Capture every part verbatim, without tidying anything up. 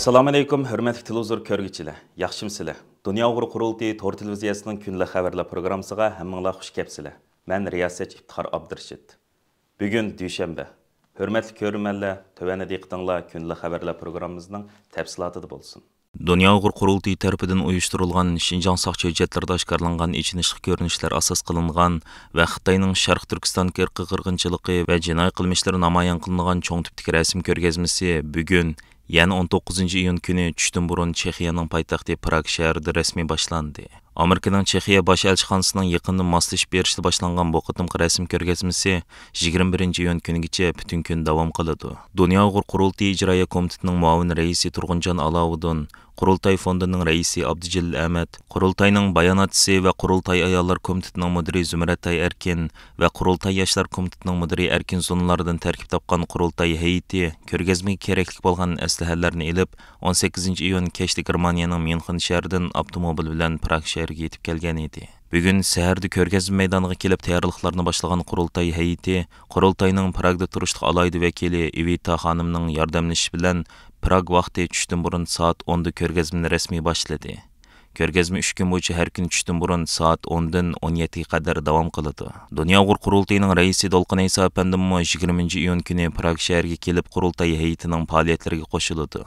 ئەسسالامۇئەلەيكۇم، ھۆرمەتلىك تېلېۋىزور كۆرگۈچىلەر، ياخشىمۇسىلەر؟ دۇنيا ئۇيغۇر قۇرۇلتىيى تور تېلېۋىزىيەسىنىڭ كۈندىلىك خەۋەرلەر پروگراممىسىغا ھەممىڭلار خۇش كەپسىلەر. مەن رىياسەتچى ئىپتىخار ئابدۇرېشىت. بۈگۈن دۈشەنبە. ھۆرمەتلىك كۆرۈرمەنلەر، تۆۋەندە دىققىتىڭلار كۈندىلىك خەۋەرلەر پروگراممىمىزنىڭ تەپسىلاتىدا بولسۇن. دۇنيا ئۇيغۇر قۇرۇلتىيى تەرىپىدىن ئۇيۇشتۇرۇلغان شىنجاڭ ساقچى ھۆججەتلىرىدە ئاشكارىلانغان ئېچىنىشلىق كۆرۈنۈشلەر ئاساس قىلىنغان ۋە خىتاينىڭ شەرقىي تۈركىستاندىكى ئىرقىي قىرغىنچىلىقى ۋە جىنايى قىلمىشلىرى نامايان قىلىنغان چوڭ تىپتىكى رەسىم كۆرگەزمىسى بۈگۈن، يەنى ئون توققۇزىنچى ئىيۇن كۈنى چۈشتىن بۇرۇن چېخىيەنىڭ پايتەختى پراگ شەھىرىدە رەسمىي باشلاندى. ئامېرىكىنىڭ چېخىيە باش ئەلچىخانىسىنىڭ يېقىندىن ماسلىشىپ بېرىشىدا باشلانغان بۇ قېتىمقى رەسىم كۆرگەزمىسى يىگىرمە بىرىنچى ئىيۇن كۈنىگىچە پۈتۈن كۈن داۋام قىلىدۇ. دۇنيا ئۇيغۇر قۇرۇلتىيى ئىجرائىيە كومىتېتىنىڭ مۇئاۋىن رەئىسى تۇرغۇنجان ئالاۋۇدۇن، قۇرۇلتاي فوندىنىڭ رەئىسى ئابدۇجېلىل ئەمەت، قۇرۇلتاينىڭ باياناتچىسى ۋە قۇرۇلتاي ئاياللار كومىتېتىنىڭ مۇدىرى زۇمرەتئاي ئەركىن ۋە قۇرۇلتاي ياشلار كومىتېتىنىڭ مۇدىرى ئەركىن زۇنۇنلاردىن تەركىب تاپقان قۇرۇلتاي ھەيئىتى كۆرگەزمىگە كېرەكلىك بولغان ئەسلىھەلەرنى ئېلىپ، ئون سەككىزىنچى ئىيۇن كەچتە گېرمانىيەنىڭ ميۇنخېن شەھىرىدىن ئاپتوموبىل بىلەن پراگ شەھىرىگە يېتىپ كەلگەن ئىدى. بۈگۈن سەھەردە كۆرگەزمە مەيدانىغا كېلىپ تەييارلىقلارنى باشلىغان قۇرۇلتاي ھەيئىتى، قۇرۇلتاينىڭ پراگدا تۇرۇشلۇق ئالاھىدە ۋەكىلى ئېۋىتا خانىمنىڭ ياردەملىشىشى بىلەن پراگ ۋاقتى چۈشتىن بۇرۇن سائەت ئوندا كۆرگەزمىنى رەسمىي باشلىدى. كۆرگەزمە ئۈچ كۈن بويىچە ھەر كۈنى چۈشتىن بۇرۇن سائەت ئوندىن ئون يەتتىگە قەدەر داۋام قىلىدۇ. دۇنيا ئۇيغۇر قۇرۇلتىيىنىڭ رەئىسى دولقۇن ئەيسا ئەپەندىمۇ يىگىرمىنچى ئىيۇن كۈنى پراگ شەھىرىگە كېلىپ، قۇرۇلتاي ھەيئىتىنىڭ پائالىيەتلىرىگە قوشۇلىدۇ.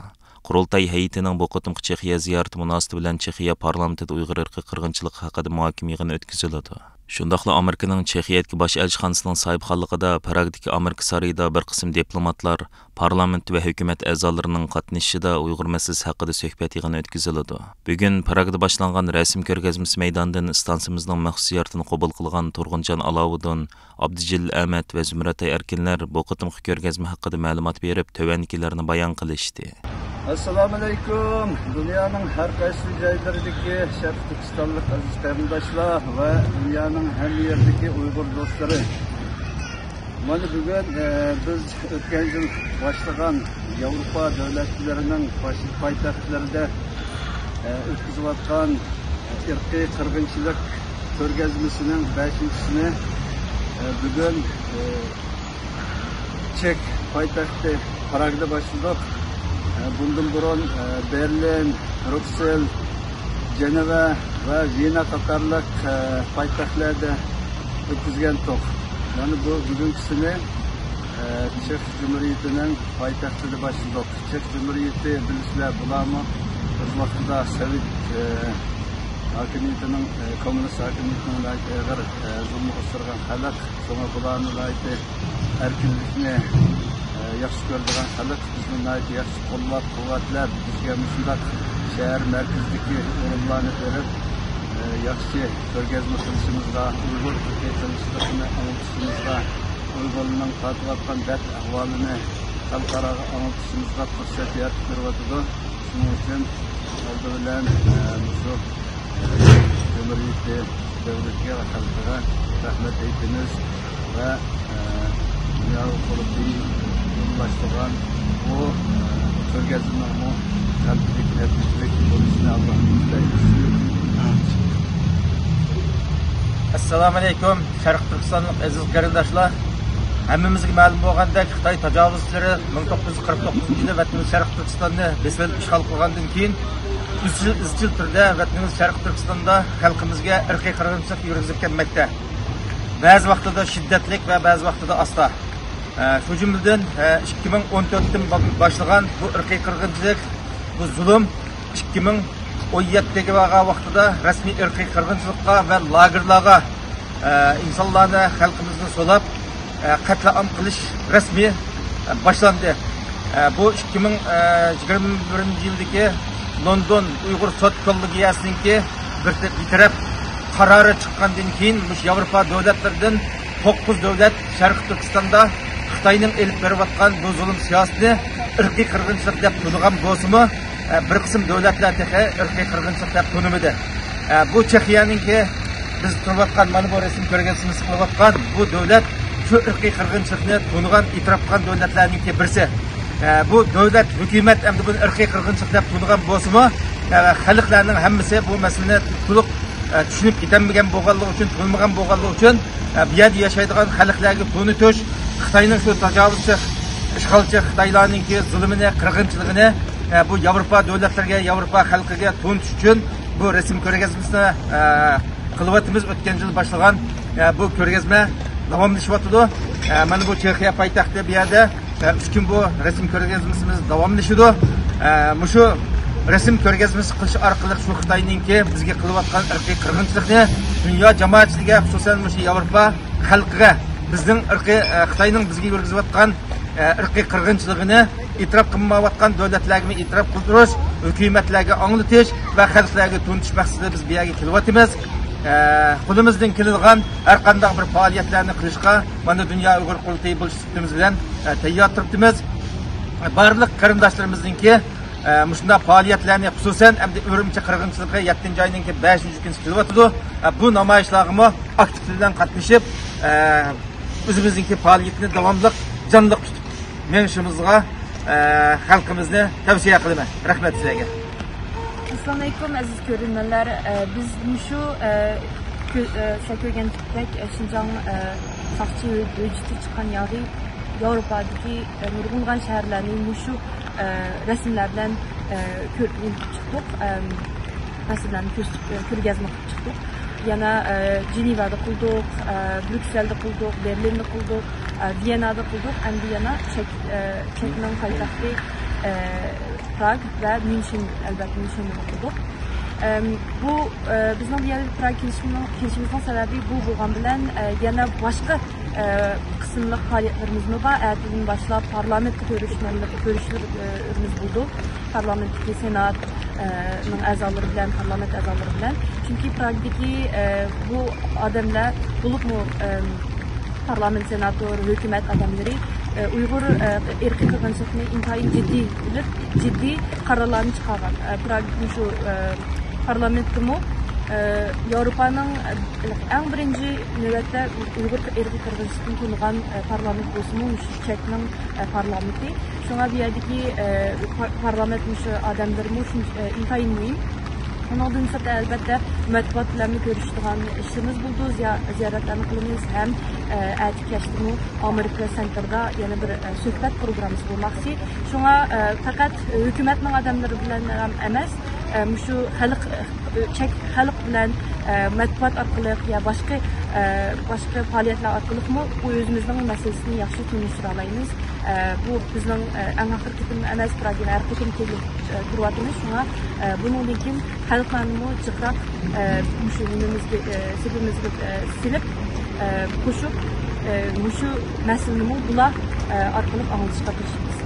قۇرۇلتاي ھەيئىتىنىڭ بۇ قېتىمقى چېخىيە زىيارىتى مۇناسىۋىتى بىلەن چېخىيە پارلامېنتىدا ئۇيغۇر ئىرقىي قىرغىنچىلىقى ھەققىدە مۇھاكىمە يىغىنى ئۆتكۈزۈلىدۇ. شۇنداقلا ئامېرىكىنىڭ چېخىيەدىكى باش ئەلچىخانىسىنىڭ ساھىبخانلىقىدا پراگدىكى ئامېرىكا سارىيىدا بىر قىسىم دىپلوماتلار، پارلامېنت ۋە ھۆكۈمەت ئەزالىرىنىڭ قاتنىشىشىدا ئۇيغۇر مەسىلىسى ھەققىدە سۆھبەت يىغىنى ئۆتكۈزۈلىدۇ. بۈگۈن پراگدا باشلانغان رەسىم كۆرگەزمىسى مەيدانىدىن ئىستانسىمىزنىڭ مەخسۇس زىيارىتىنى قوبۇل قىلغان تۇرغۇنجان ئالاۋۇدۇن، ئابدۇجېلىل ئەمەت ۋە زۇمرەتئاي ئەركىنلەر بۇ قېتىمقى كۆرگەزمە ھەققىدە مەلۇمات بېرىپ، تۆۋەندىكىلەرنى بايان قىلىشتى. ئەسسالامۇئەلەيكۇم، دۇنيانىڭ ھەر قايسى جايلىرىدىكى شەرقىي تۈركىستانلىق ئەزىز قېرىنداشلار ۋە دۇنيانىڭ ھەممە يېرىدىكى ئۇيغۇر دوستلىرى. مانا بۈگۈن، ئە، بىز ئۆتكەن يىل باشلىغان ياۋروپا دۆلەتلىرىنىڭ باش پايتەختلىرىدە، ئە، ئۆتكۈزۈۋاتقان، ئە، ئىرقىي قىرغىنچىلىق كۆرگەزمىسىنىڭ بەشىنچىسىنى، ئە، بۈگۈن، ئە، چېك پايتەختى پراگدا باشلىدۇق. ئە، بۇندىن بۇرۇن، ئە، بېرلىن، بروكسېل، جېنېۋا ۋە ۋېنا قاتارلىق، ئە، پايتەختلەردە ئۆتكۈزگەنتۇق. مانا بۇ بۈگۈنكىسىنى، ئە، چېخ جۇمھۇرىيىتىنىڭ پايتەختىدە باشلىدۇق. چېخ جۇمھۇرىيىتى بىلىسىلەر، بۇلارمۇ ئۆز ۋاقتىدا سوۋېت، ئە، ھاكىمىيىتىنىڭ، ئە، كوممۇنىست ھاكىمىيىتىنىڭ ناھايىتى ئېغىر، ئە، زۇلمىغا ئۇچرىغان خەلق. شۇڭا بۇلارنى ناھايىتى ئەركىنلىكنى، ئە، ياخشى كۆرىدىغان خەلق. بىزنى ناھايىتى ياخشى قوللاپ، قۇۋۋەتلەپ، بىزگە مۇشۇنداق شەھەر مەركىزىدىكى ئورۇنلارنى بېرىپ، ئە، ياخشى كۆرگەزمە قىلىشىمىزغا، ئۇيغۇر تىلى قىلىشلىقىنى ئاڭلىتىشىمىزغا، ئۇيغۇرلارنىڭ تارتىۋاتقان دەرد ئەھۋالىنى خەلقئاراغا ئاڭلىتىشىمىزغا پۇرسەت يارىتىپ بېرىۋاتىدۇ. شۇنىڭ ئۈچۈن ئالدى بىلەن، ئە، مۇشۇ، ئە، جۇمھۇرىيىتى دۆلىتىگە ۋە خەلقىگە رەھمەت ئېيتىمىز ۋە، ئە، دۇنيا قۇرۇلتىيى ئورۇنلاشتۇرغان بۇ، ئە، كۆرگەزمىنىڭمۇ غەلىبىلىك، نەتىجىلىك بولۇشىنى ئاللاھتىن تىلەيمىز. ئەسسالامۇئەلەيكۇم، شەرقىي تۈركىستانلىق ئەزىز قېرىنداشلار! ھەممىمىزگە مەلۇم بولغاندەك، خىتاي تاجاۋۇزچىلىرى مىڭ توققۇز يۈز قىرىق توققۇزىنچى يىلى ۋەتىنىمىز شەرقىي تۈركىستاننى بېسىۋېلىپ ئىشغال قىلغاندىن كېيىن، ئىزچىل، ئىزچىل تۈردە ۋەتىنىمىز شەرقىي تۈركىستاندا خەلقىمىزگە ئىرقىي قىرغىنچىلىق يۈرگۈزۈپ كەلمەكتە. بەزى ۋاقتىدا شىددەتلىك ۋە بەزى ۋاقتىدا ئاستا. ئە، شۇ جۈملىدىن، ئە، ئىككى مىڭ ئون تۆتتىن با-، باشلىغان بۇ ئىرقىي قىرغىنچىلىق، بۇ زۇلۇم ئىككى مىڭ ئون يەتتىگە بارغان ۋاقتىدا رەسمىي ئىرقىي قىرغىنچىلىققا ۋە لاگېرلارغا، ئە، ئىنسانلارنى، خەلقىمىزنى سولاپ، ئە، قەتلىئام قىلىش رەسمىي، ئە، باشلاندى. ئە، بۇ ئىككى مىڭ يىگىرمە بىرىنچى يىلدىكى لوندون ئۇيغۇر سوت كوللېگىيەسىنىڭكى بىر، بىر تەرەپ قارارى چىققاندىن كېيىن، مۇشۇ ياۋروپا دۆلەتلىرىدىن توققۇز دۆلەت شەرقىي تۈركىستاندا خىتاينىڭ ئېلىپ بېرىۋاتقان بۇ زۇلۇم سىياسىتىنى ئىرقىي قىرغىنچىلىق دەپ تونۇغان بولسىمۇ، ئە، بىر قىسىم دۆلەتلەر تېخى ئىرقىي قىرغىنچىلىق دەپ تونۇمىدى. ئە، بۇ چېخىيەنىڭكى بىز تۇرۇۋاتقان، مانا بۇ رەسىم كۆرگەزمىسى قىلىۋاتقان بۇ دۆلەت شۇ ئىرقىي قىرغىنچىلىقنى تونۇغان، ئېتىراپ قىلغان دۆلەتلەرنىڭكى بىرسى. ئە، بۇ دۆلەت، ھۆكۈمەت ئەمدى بۇنى ئىرقىي قىرغىنچىلىق دەپ تونۇغان بولسىمۇ، ئە، خەلقلەرنىڭ ھەممىسى بۇ مەسىلىنى تولۇق، ئە، چۈشىنىپ يېتەلمىگەن بولغانلىقى ئۈچۈن، تونۇمىغان بولغانلىقى ئۈچۈن، ئە، بۇ يەردە ياشايدىغان خەلقلەرگە تونۇتۇش، خىتاينىڭ شۇ تاجاۋۇزچى، ئىشغالچى خىتايلارنىڭكى زۇلۇمىنى، قىرغىنچىلىقىنى ئە، بۇ ياۋروپا دۆلەتلىرىگە، ياۋروپا خەلقىگە تونۇتۇش ئۈچۈن بۇ رەسىم كۆرگەزمىسىنى، ئە، قىلىۋاتىمىز. ئۆتكەن يىل باشلىغان، ئە، بۇ كۆرگەزمە داۋاملىشىۋاتىدۇ. ئە، مانا بۇ چېخىيە پايتەختى بۇ يەردە، ئە، ئۈچ كۈن بۇ رەسىم كۆرگەزمىسىمىز داۋاملىشىدۇ. ئە، مۇشۇ رەسىم كۆرگەزمىسى قىلىش ئارقىلىق شۇ خىتاينىڭكى بىزگە قىلىۋاتقان ئىرقىي قىرغىنچىلىقنى دۇنيا جامائەتچىلىكىگە، خۇسۇسەن مۇشۇ ياۋروپا خەلقىگە بىزنىڭ ئىرقىي، ئە، خىتاينىڭ بىزگە يۈرگۈزۈۋاتقان، ئە، ئىرقىي قىرغىنچىلىقىنى ئېتىراپ قىلمايۋاتقان دۆلەتلەرگىمۇ ئېتىراپ قىلدۇرۇش، ھۆكۈمەتلەرگە ئاڭلىتىش ۋە خەلقلەرگە تونۇتۇش مەقسىتىدە بىز بۇ يەرگە كېلىۋاتىمىز. ئە، قولىمىزدىن كېلىدىغان ھەر قانداق بىر پائالىيەتلەرنى قىلىشقا مانا دۇنيا ئۇيغۇر قۇرۇلتىيى بولۇش سۈپىتىمىز بىلەن، ئە، تەييار تۇرۇپتىمىز. بارلىق قېرىنداشلىرىمىزنىڭكى، ئە، مۇشۇنداق پائالىيەتلەرنى، خۇسۇسەن، ئەمدى ئۈرۈمچى قىرغىنچىلىقى يەتتىنچى ئاينىڭكى بەشىنچى كۈنى كېلىۋاتىدۇ. ئە، بۇ نامايىشلارغىمۇ ئاكتىپ بىلەن قاتنىشىپ، ئە، ئۆزىمىزنىڭكى پائالىيىتىنى داۋاملىق جانلىق تۇتۇپ مېڭىشىمىزغا، ئە، خەلقىمىزنى تەۋسىيە قىلىمەن. رەھمەت سىلەرگە. ئەسسالامۇئەلەيكۇم، ئەزىز كۆرۈرمەنلەر. ئە، بىز مۇشۇ، ئە، كۆ-، ئە، سىلەر كۆرگەندەك، ئە، شىنجاڭ، ئە، ساقچى ھۆججىتى چىققان ياغى ياۋروپادىكى، ئە، نۇرغۇنلىغان شەھەرلەرنى مۇشۇ، ئە، رەسىملەر بىلەن، ئە، كۆر-، چىقتۇق. ئە، رەسىملەرنى كۆرسىتىپ، ئە، كۆرگەزمە قىلىپ چىقتۇق. يەنە، ئە، جېنېۋادا قىلدۇق، ئە، بريۇكسېلدا قىلدۇق، بېرلىندا قىلدۇق، ئە، ۋىيەننادا قىلدۇق. ئەمدى يەنە چېك، ئە، چېكنىڭ پايتەختى، ئە، پراگ ۋە ميۇنشېن، ئەلۋەتتە ميۇنشېندا قىلدۇق. ئەم، بۇ، ئە، بىزنىڭ بۇ يەرگە پراگ كېلىشىمىزنىڭ، كېلىشىمىزنىڭ سەۋەبى بۇ بولغان بىلەن، ئە، يەنە باشقا ئە، قىسىملىق پائالىيەتلىرىمىزمۇ بار. ئەتىدىن باشلاپ پارلامېنتقا كۆرۈشمەن-، كۆرۈشلىرىمىز بولىدۇ. پارلامېنتتىكى سېنات، ئە، نىڭ ئەزالىرى بىلەن، پارلامېنت ئەزالىرى بىلەن. چۈنكى پراگدىكى، ئە، بۇ ئادەملەر، بولۇپمۇ، ئە، پارلامېنت سېناتور، ھۆكۈمەت ئادەملىرى، ئە، ئۇيغۇر، ئە، ئىرقىي قىرغىنچىلىقىنى ئىنتايىن جىددىي ئېلىپ، جىددىي قارارلارنى چىقارغان. ئە، پراگ مۇشۇ، ئە، پارلامېنتتىمۇ، ئە، ياۋروپانىڭ، ئە، ئەڭ بىرىنچى نۆۋەتتە ئۇيغۇر ئىرقىي قىرغىنچىلىقىنى تونۇغان، ئە، پارلامېنت بولسىمۇ، مۇشۇ چېكنىڭ، ئە، پارلامېنتى. شۇڭا بۇ يەردىكى، ئە، پار-، پارلامېنت مۇشۇ ئادەملىرىمۇ شۇنچە، ئە، ئىنتايىن مۇھىم. ئۇنىڭدىن سىرت، ئەلۋەتتە، مەتبۇئات بىلەنمۇ كۆرۈشىدىغان ئىشلىرىمىز بولىدۇ، زىيا-، زىيارەتلەرنى قىلىمىز ھەم، ئە، ئەتە كەچتىمۇ ئامېرىكا سېنتىردا يەنە بىر، ئە، سۆھبەت پروگراممىسى بولماقچى. شۇڭا، ئە، پەقەت ھۆكۈمەتنىڭ ئادەملىرى بىلەن ھەم ئەمەس، ئە، مۇشۇ خەلق، ئە، چەك خەلق بىلەن، ئە، مەتبۇئات ئارقىلىق يا باشقا، ئە، باشقا پائالىيەتلەر ئارقىلىقمۇ بۇ ئۆزىمىزنىڭ مەسىلىسىنى ياخشى تونۇشتۇرالايمىز. ئە، بۇ بىزنىڭ، ئە، ئەڭ ئاخىرقى قېتىم ئەمەس، پراگىغا ھەر قېتىم كېلىپ، ئە، تۇرۇۋاتىمىز. شۇڭا، ئە، بۇنىڭدىن كېيىن خەلقلەرنىمۇ جىقراق، ئە، مۇشۇ نېمىمىزگە، ئە، سېپىمىزگە، ئە، سېلىپ، ئە، قوشۇپ، ئە، مۇشۇ مەسىلىنىمۇ بۇلار، ئە، ئارقىلىق ئاڭلىتىشقا تىرىشىمىز.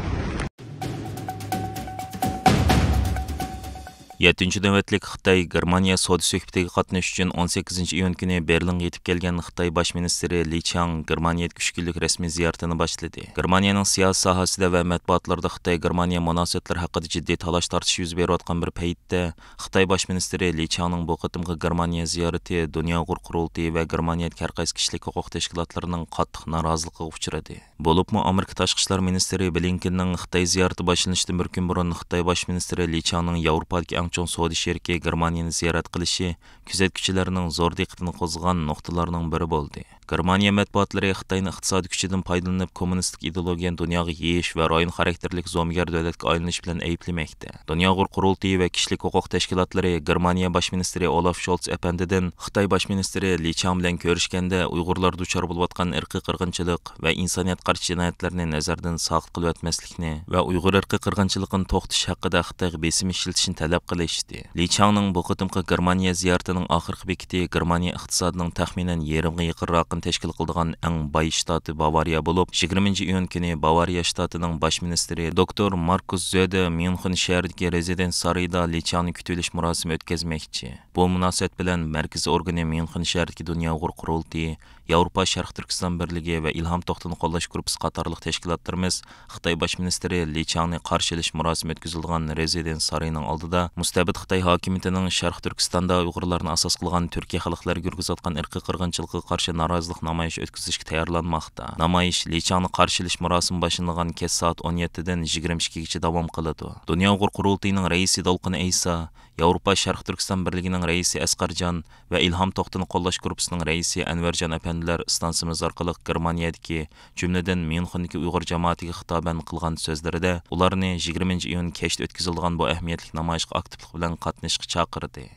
يەتتىنچى نۆۋەتلىك خىتاي گېرمانىيە سودا سۆھبىتىگە قاتنىشىش ئۈچۈن ئون سەككىزىنچى ئىيۇن كۈنى بېرلىنغا يېتىپ كەلگەن خىتاي باش مىنىستىرى لى چاڭ گېرمانىيەدىكى ئۈچ كۈنلۈك رەسمىي زىيارىتىنى باشلىدى. گېرمانىيەنىڭ سىياسىي ساھەسىدە ۋە مەتبۇئاتلاردا خىتاي گېرمانىيە مۇناسىۋەتلىرى ھەققىدە جىددىي تالاش تارتىش يۈز بېرىۋاتقان بىر پەيتتە، خىتاي باش مىنىستىرى لى چاڭنىڭ بۇ قېتىمقى گېرمانىيە زىيارىتى دۇنيا ئۇيغۇر قۇرۇلتىيى ۋە گېرمانىيەدىكى ھەر قايسى كىشىلىك ھوقۇق تەشكىلاتلىرىنىڭ قاتتىق نارازىلىقىغا ئۇچرىدى. بولۇپمۇ ئامېرىكا تاشقى ئىشلار مىنىستىرى بلىنكېننىڭ خىتاي زىيارىتى باشلىنىشتىن بىر كۈن بۇرۇن خىتاي باش مىنىستىرى لى چاڭنىڭ ياۋروپادىكى ئەڭ چوڭ سودا شېرىكى گېرمانىيەنى زىيارەت قىلىشى كۆزەتكۈچىلەرنىڭ زور دىققىتىنى قوزغىغان نۇقتىلارنىڭ بىرى بولدى. گېرمانىيە مەتبۇئاتلىرى خىتاينىڭ ئىقتىسادىي كۈچىدىن پايدىلىنىپ، كوممۇنىستىك ئىدېئولوگىيەنى دۇنياغا يېيىش ۋە رايون خاراكتېرلىك زومىگەر دۆلەتكە ئايلىنىش بىلەن ئەيىبلىمەكتە. دۇنيا ئۇيغۇر قۇرۇلتىيى ۋە كىشىلىك ھوقۇق تەشكىلاتلىرى گېرمانىيە باش مىنىستىرى ئولاف شولتس ئەپەندىدىن خىتاي باش مىنىستىرى لى چاڭ بىلەن كۆرۈشكەندە، ئۇيغۇرلار دۇچار بولۇۋاتقان ئىرقىي قىرغىنچىلىق ۋە ئىنسانىيەتكە قارشى جىنايەتلەرنى نەزەردىن ساقىت قىلىۋەتمەسلىكنى ۋە ئۇيغۇر ئىرقىي قىرغىنچىلىقىنى توختىتىش ھەققىدە خىتايغا بېسىم ئىشلىتىشنى تەلەپ قىلىشتى. لى چاڭنىڭ بۇ قېتىمقى گېرمانىيە زىيارىتىنىڭ ئاخىرقى بېكىتى گېرمانىيە ئىقتىسادىنىڭ تەخمىنەن يېرىمغا يېقىنراقىنى تەشكىل قىلىدىغان ئەڭ باي شتاتى باۋارىيە بولۇپ، يىگىرمىنچى ئىيۇن كۈنى باۋارىيە شتاتىنىڭ باش مىنىستىرى دوكتور ماركۇس زۆدە ميۇنخېن شەھىرىدىكى رېزىدېنس سارىيىدا لى چاڭنى كۈتۈۋېلىش مۇراسىمى ئۆتكۈزمەكچى. بۇ مۇناسىۋەت بىلەن مەركىزىي ئورگىنى ميۇنخېن شەھىرىدىكى دۇنيا ئۇيغۇر قۇرۇلتىيى، ياۋروپا شەرقىي تۈركىستان بىرلىكى ۋە ئىلھام توختىنى قوللاش گۇرۇپپىسى قاتارلىق تەشكىلاتلىرىمىز خىتاي باش مىنىستىرى لى چاڭنى قارشى ئېلىش مۇراسىمى ئۆتكۈزۈلىدىغان رېزىدېنس سارىيىنىڭ ئالدىدا مۇستەبىت خىتاي ھاكىمىيىتىنىڭ شەرقىي تۈركىستاندا ئۇيغۇرلارنى ئاساس قىلغان تۈركىي خەلقلەرگە يۈرگۈزۈۋاتقان ئىرقىي قىرغىنچىلىقىغا قارشى نارازىلىق نامايىشى ئۆتكۈزۈشكە تەييارلانماقتا. نامايىش لى چاڭنى قارشى ئېلىش مۇراسىمى باشلىنىدىغان كەچ سائەت ئون يەتتىدىن يىگىرمە ئىككىگىچە داۋام قىلىدۇ. دۇنيا ئۇيغۇر قۇرۇلتىيىنىڭ رەئىسى دولقۇن ئەيسا، ياۋروپا شەرقىي تۈركىستان بىرلىكىنىڭ رەئىسى ئەسقەرجان ۋە ئىلھام توختىنى قوللاش گۇرۇپپىسىنىڭ رەئىسى ئەنۋەرجان ئەپەندى ئىستانسىمىز ئارقىلىق گېرمانىيەدىكى، جۈملىدىن ميۇنخېندىكى ئۇيغۇر جامائىتىگە خىتابەن قىلغان سۆزلىرىدە، ئۇلارنى يىگىرمىنچى ئىيۇن كەچتە ئۆتكۈزۈلىدىغان بۇ ئەھمىيەتلىك نامايىشقا ئاكتىپلىق بىلەن قاتنىشىشقا چاقىردى.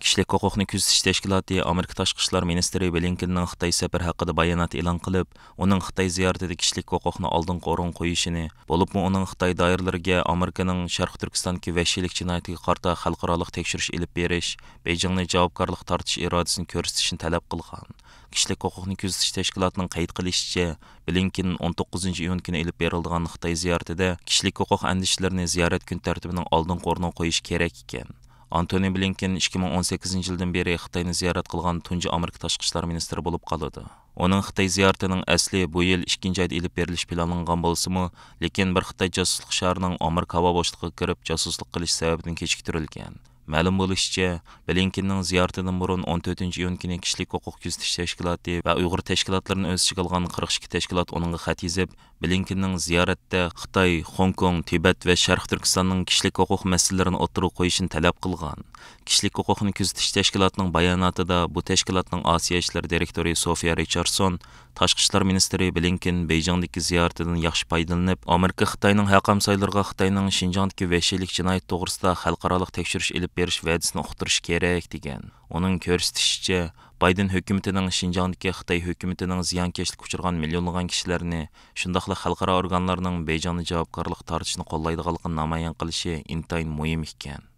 كىشىلىك ھوقۇقنى كۆزىتىش تەشكىلاتى ئامېرىكا تاشقى ئىشلار مىنىستىرى بلىنكېننىڭ خىتاي سەپىرى ھەققىدە بايانات ئېلان قىلىپ، ئۇنىڭ خىتاي زىيارىتىدە كىشىلىك ھوقۇقنى ئالدىنقى ئورۇنغا قويۇشىنى، بولۇپمۇ ئۇنىڭ خىتاي دائىرىلىرىگە ئامېرىكىنىڭ شەرقىي تۈركىستاندىكى ۋەھشىيلىك جىنايىتىگە قارىتا خەلقئارالىق تەكشۈرۈش ئېلىپ بېرىش، بېيجىڭنى جاۋابكارلىققا تارتىش ئىرادىسىنى كۆرسىتىشىنى تەلەپ قىلغان. كىشىلىك ھوقۇقنى كۆزىتىش تەشكىلاتىنىڭ قەيت قىلىشىچە، بلىنكېن ئون توققۇزىنچى ئىيۇن كۈنى ئېلىپ بېرىلىدىغان خىتاي زىيارىتىدە كىشىلىك ھوقۇق ئەندىشىلىرىنى زىيارەت كۈن تەرتىپىنىڭ ئالدىنقى ئورنىغا قويۇشى كېرەك ئىكەن. ئانتونى بلىنكېن ئىككى مىڭ ئون سەككىزىنچى يىلدىن بېرى خىتاينى زىيارەت قىلغان تۇنجى ئامېرىكا تاشقى ئىشلار مىنىستىرى بولۇپ قالىدۇ. ئۇنىڭ خىتاي زىيارىتىنىڭ ئەسلى بۇ يىل ئىككىنچى ئايدا ئېلىپ بېرىلىشى پىلانلانغان بولسىمۇ، لېكىن بىر خىتاي جاسۇسلۇق ئىشارىنىڭ ئامېرىكا ھاۋا بوشلۇقىغا كىرىپ جاسۇسلۇق قىلىش سەۋەبىدىن كېچىكتۈرۈلگەن. مەلۇم بولۇشىچە، بلىنكېننىڭ زىيارىتىدىن بۇرۇن ئون تۆتىنچى ئىيۇن كۈنى كىشىلىك ھوقۇق كۆزىتىش تەشكىلاتى ۋە ئۇيغۇر تەشكىلاتلىرىنى ئۆز ئىچىگە ئالغان قىرىق ئىككى تەشكىلات ئۇنىڭغا خەت يېزىپ، بلىنكېننىڭ زىيارەتتە خىتاي، خوڭكوڭ، تىبەت ۋە شەرقىي تۈركىستاننىڭ كىشىلىك ھوقۇق مەسىلىلىرىنى ئوتتۇرىغا قويۇشىنى تەلەپ قىلغان. كىشىلىك ھوقۇقنى كۆزىتىش تەشكىلاتىنىڭ باياناتىدا بۇ تەشكىلاتنىڭ ئاسىيا ئىشلىرى دىرېكتورى سوفىيا رىچاردسون، تاشقى ئىشلار مىنىستىرى بلىنكېن بېيجىڭدىكى زىيارىتىدىن ياخشى پايدىلىنىپ، ئامېرىكا خىتاينىڭ ھەق ھامسايىلىرىغا خىتاينىڭ شىنجاڭدىكى ۋەھشىيلىك جىنايىتى توغرىسىدا خەلقئارالىق تەكشۈرۈش ئېلىپ بېرىش ۋەدىسىنى ئۇقتۇرۇشى كېرەك، دېگەن. ئۇنىڭ كۆرسىتىشىچە، بايدېن ھۆكۈمىتىنىڭ شىنجاڭدىكى خىتاي ھۆكۈمىتىنىڭ زىيانكەشلىككە ئۇچرىغان مىليونلىغان كىشىلەرنى، شۇنداقلا خەلقئارا ئورگانلارنىڭ بېيجىڭنى جاۋابكارلىققا تارتىشنى قوللايدىغانلىقىنى نامايان قىلىشى ئىنتايىن مۇھىم ئىكەن.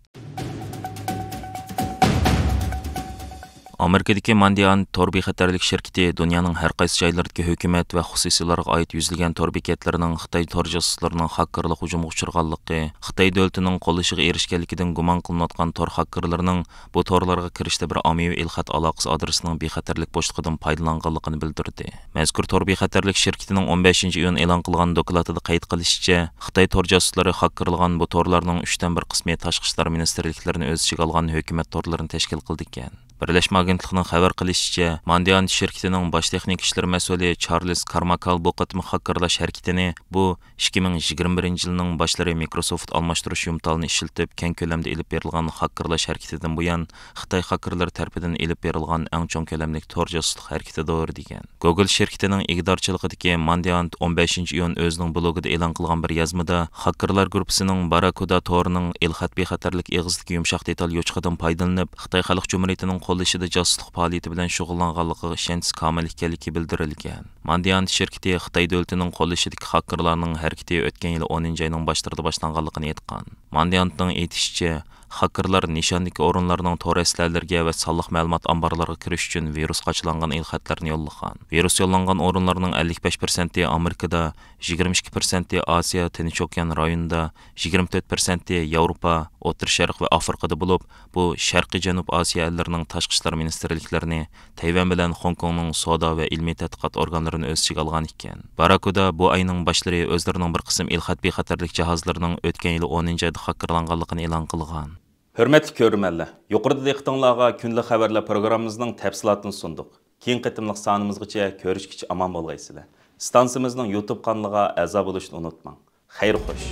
ئامېرىكىدىكى ماندىئانت تور بىخەتەرلىك شىركىتى دۇنيانىڭ ھەر قايسى جايلىرىدىكى ھۆكۈمەت ۋە خۇسۇسىيلارغا ئائىت يۈزلىگەن تور بېكەتلىرىنىڭ خىتاي تور جاسۇسلىرىنىڭ خاككېرلىق ھۇجۇمىغا ئۇچرىغانلىقى، خىتاي دۆلىتىنىڭ قوللىشىغا ئېرىشكەنلىكىدىن گۇمان قىلىنىۋاتقان تور خاككېرلىرىنىڭ بۇ تورلارغا كىرىشتە بىر ئاممىۋى ئېلخەت ئالاقىسى ئادرېسىنىڭ بىخەتەرلىك بوشلۇقىدىن پايدىلانغانلىقىنى بىلدۈردى. مەزكۇر تور بىخەتەرلىك شىركىتىنىڭ ئون بەشىنچى ئىيۇن ئېلان قىلغان دوكلاتىدا قەيت قىلىشىچە، خىتاي تور جاسۇسلىرى خاككېرلىغان بۇ تورلارنىڭ ئۈچتىن بىر قىسمى تاشقى ئىشلار مىنىستىرلىكلىرىنى ئۆز ئىچىگە ئالغان ھۆكۈمەت تورلىرىنى تەشكىل قىلىدىكەن. بىرلەشمە ئاگېنتلىقىنىڭ خەۋەر قىلىشىچە، ماندىئانت شىركىتىنىڭ باش تېخنىكا ئىشلىرى مەسئۇلى چارلىز كارماكال بۇ قېتىمقى خاككېرلاش ھەرىكىتىنى بۇ ئىككى مىڭ يىگىرمە بىرىنچى يىلنىڭ باشلىرى مىكروسوفت ئالماشتۇرۇش يۇمتالىنى ئىشلىتىپ، كەڭ كۆلەمدە ئېلىپ بېرىلغان خاككېرلاش ھەرىكىتىدىن بۇيان، خىتاي خاككېرلىرى تەرىپىدىن ئېلىپ بېرىلغان ئەڭ چوڭ كۆلەملىك تور جاسۇسلۇق ھەرىكىتىدۇر، دېگەن. گوگل شىركىتىنىڭ ئىگىدارچىلىقىدىكى ماندىئانت ئون بەشىنچى ئىيۇن ئۆزىنىڭ بلوگىدا ئېلان قىلغان بىر يازمىدا، خاككېرلار گۇرۇپپىسىنىڭ باراكۇدا تورىنىڭ ئېلخەت بىخەتەرلىك ئېغىزىدىكى يۇمشاق دېتال يوچۇقىدىن پايدىلىنىپ، خىتاي خەلق جۇمھۇرىيىتىنىڭ قوللىشىدا جاسۇسلۇق پائالىيىتى بىلەن شۇغۇللانغانلىقىغا ئىشەنچىسى كامىل ئىكەنلىكى بىلدۈرۈلگەن. ماندىئانت شىركىتى خىتاي دۆلىتىنىڭ قوللىشىدىكى خاككېرلارنىڭ ھەرىكىتى ئۆتكەن يىلى ئونىنچى ئاينىڭ باشلىرىدا باشلانغانلىقىنى ئېيتقان. ماندىئانتنىڭ ئېيتىشىچە، خاككېرلار نىشاندىكى ئورۇنلارنىڭ تور ئەسلىھەلىرىگە ۋە سانلىق مەلۇمات ئامبارلىرىغا كىرىش ئۈچۈن ۋىرۇس قاچىلانغان ئېلخەتلەرنى يوللىغان. ۋىرۇس يوللانغان ئورۇنلارنىڭ ئەللىك بەش پىرسەنتى ئامېرىكىدا، يىگىرمە ئىككى پىرسەنتى ئاسىيا، تىنچ ئوكيان رايونىدا، يىگىرمە تۆت پىرسەنتى ياۋروپا، ئوتتۇرا شەرق ۋە ئافرىقىدا بولۇپ، بۇ شەرقىي جەنۇب ئاسىيا ئەللىرىنىڭ تاشقى ئىشلار مىنىستىرلىكلىرىنى، تەيۋەن بىلەن خوڭكوڭنىڭ سودا ۋە ئىلمىي تەتقىقات ئورگانلىرىنى ئۆز ئىچىگە ئالغان ئىكەن. باراكۇدا بۇ ئاينىڭ باشلىرى ئۆزلىرىنىڭ بىر قىسىم ئېلخەت بىخەتەرلىك جاھازلىرىنىڭ ئۆتكەن يىلى ئونىنچى ئايدا خاككېرلانغانلىقىنى ئېلان قىلغان. ھۆرمەتلىك كۆرۈرمەنلەر، يۇقىرىدا دىققىتىڭلارغا كۈندىلىك خەۋەرلەر پروگراممىمىزنىڭ تەپسىلاتىنى سۇندۇق. كېيىنكى قېتىملىق سانىمىزغىچە كۆرۈشكىچە ئامان بولغايسىلەر. ئىستانسىمىزنىڭ يۇتۇب قانىلىغا ئەزا بولۇشنى ئۇنتۇماڭ. خەير خوش.